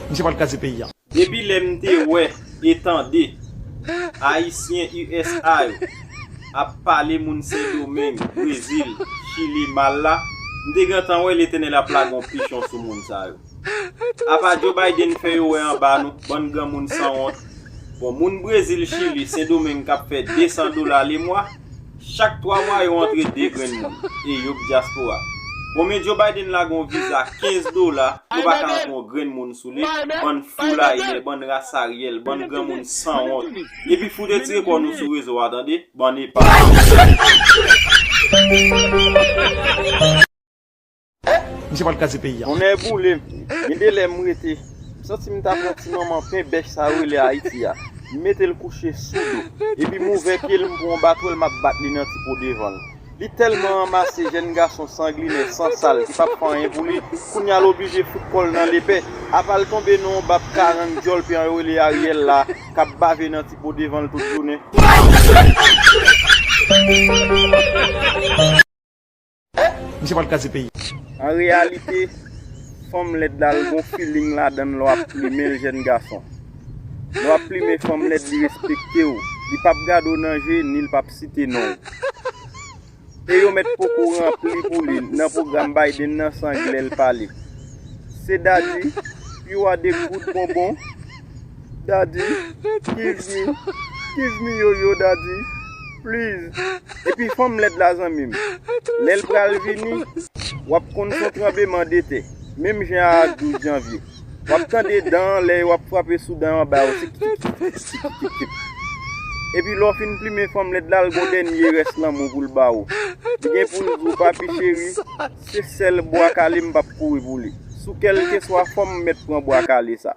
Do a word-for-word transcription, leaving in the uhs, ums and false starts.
Misye pral kraze peyi a. Depi lè m te wè e tande Ayisyen U S A yo ap pale moun Sendomeng, Brezil, Chili mal la, m te gentan wè Letènèl ap lage yon pichon sou moun sa yo. Apa Joe Biden fè yo wè anba nou, bann granmoun sanwont. Bon, moun Brezil, Chili, Sendomeng k ap fè de san dola lemwa, chak twa mwa yo antre de grenn moun, e yo k dyaspora. Bon, men Joe Biden lage yon viza kenz dola, yo pa ka antre yon grenn moun sou li, bann fou layinè, bann ras aryèl, bann granmoun sanwont. Epi fout etire kò nou sou rezo a, tande, bann epa. Misye pral kraze peyi a. Tonnè boule m. Gen de lè m rete, m santi m ta pran ti manman pen bèch sa yo rele Ayiti a. M mete l kouche sou do. Epi m ouvè pye l, m pran yon batwèl, m ap bat li nan ti po devan l. Li tèlman ranmase jèn gason sanglinè, sansal, ki p ap fè anyen pou li, kounye a l oblije fout kò l nan lepè. Apa l tonbe nan yon bab karant djòl pyan yo rele Ariel la, k ap bave nan ti po devan l tout jounen. Misye pral kraze peyi. An reyalite, fanm lèd la, l gon feeling ladan l lè w ap plimen l, jèn gason. Lè w ap plimen fanm lèd, li respekte w. Li p ap gade w nan je, ni l p ap site non w. E yo mèt poko ranpli pou li nan pwogram Biden nan san glè l pale. Se Daddy, you are the good bonbon. Daddy, give me, give me yo yo, Daddy, please. Epi fanm lèd la, zanmi m, lè l pral vini, w ap konn se yon tranblemanntè, menm jan ak douz janvye. W ap tande dan lè yo ap frape sou dan anba yo, tik, tik, tik. Epi lè w fin plimen fanm lèd la, l gon dènye rès lanmou pou l ba ou. Li gen pou l di w, papi cheri, se sèl bwa kale m p ap kouri pou li. Sou kèlkeswa fòm m mèt pran bwa kale sa.